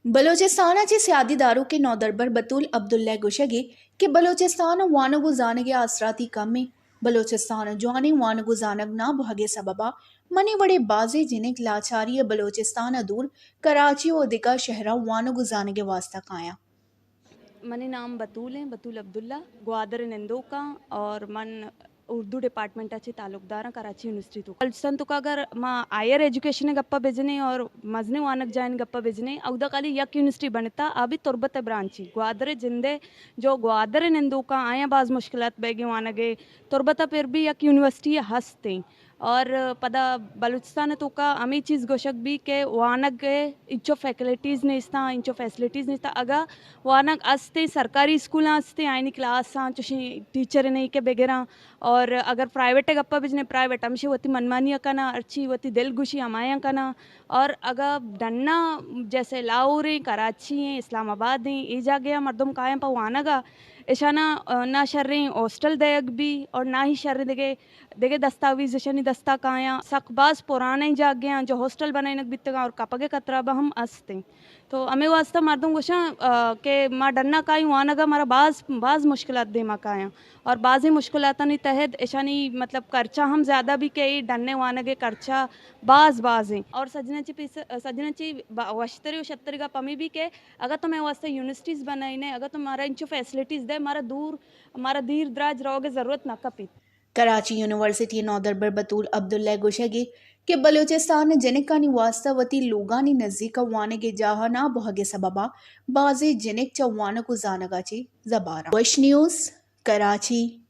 بلوچستان ء چہ سیادی داروکیں نودربر بتول عبداللہ ء گوشگ ء کہ بلوچستان ء وانگ ء زانگ ء آسراتی کم انت۔ بلوچستان ء جوانیں وانگ ء زانگ نہ بوھگ ء سبب ء منی وڑیں بازیں جنک لاچاری ء بلوچستان ء دور کراچی ء دگہ شہراں وانگ ء زانگ ء واستہ کایاں۔ منی نام بتول ایں، بتول عبداللہ، گوادر نندوکاں اور من اردو ڈپارٹمنٹ ء چہ تعلق داراں کراچی یونیورسٹی تو۔ بلوچستان تو اگر ما ہائر ایجوکیشن ء گپا بجنیں اور مزنیں وانگ جاہانی گپا بجنیں، اودا خالی یک یونیورسٹی بنتا، آ بھی تربت ء برانچی۔ گوادر ء جندے جو گوادر ء نندوکاں آیاں باز مشکلات بیگیں وانگ ء، تربت ء پھر بھی یک یونیورسٹی ہستیں۔ اور پدا بلوچستان ء توکا ہمے چیز گوشگ بی کہ وانگ ء انچو فیکلٹیز نیستاں، انچو فیسلٹیز نیستاں۔ اگاں وانگ استیں، سرکاری اسکولاں استیں، آئینی کلاساں چوشیں ٹیچر نہیں کہ بگراں۔ اور اگر پرائیویٹ ء گپا بجنیں، پرائیویٹ ہمشی وتی منمانی ء کناں، ہرچی وتی دل گوشی ہمایاں کناں۔ اور اگاں ڈنا جیسے لاہور ایں، کراچی ایں، اسلام آباد ایں، اے جاگہ ء مردم کایاں پہ وانگ ء، اشانا، آ، نہ شریں ہاسٹل دیگ بی اور نہ ہی شریں دگہ دگہ دستاویز اشانی دستا کایاں، سک باز پرانیں جاگہاں جو ہاسٹل بنائینگ بیتگاں اور کپگ ء خطرہ بہ ہم است انت۔ تو ہمے واسطہ مردم گوشاں، آ، کہ ما ڈنا کائیں وانگا مارا باز، باز مشکلات دیما کایاں اور بازیں مشکلاتانی تحت اشانی مطلب خرچہ ہم زیادہ بی کہ اے ڈنے وانگ ء خرچہ باز باز ہیں اور سجنا چی پیس، سجنا چی با-، وشتری و شتری گپ ہمے بی کہ اگر تو مئے واسطہ یونیورسٹیز بنائینے، اگر تو مارا انچو فیسلٹیز دے، مارا دور، مارا دیر دراج روگ ء ضرورت نہ کپیت۔ کراچی یونیورسٹی ء نودربر بتول عبداللہ ء گوشگ ء کہ بلوچستان ء جنکانی واستہ وتی لوگانی نزیک ء وانگ ء جاہ ء نہ بوھگ ء سبب ء بازیں جنک چہ وانگ ء زانگ ء چہ زباراں۔ وش نیوز، کراچی۔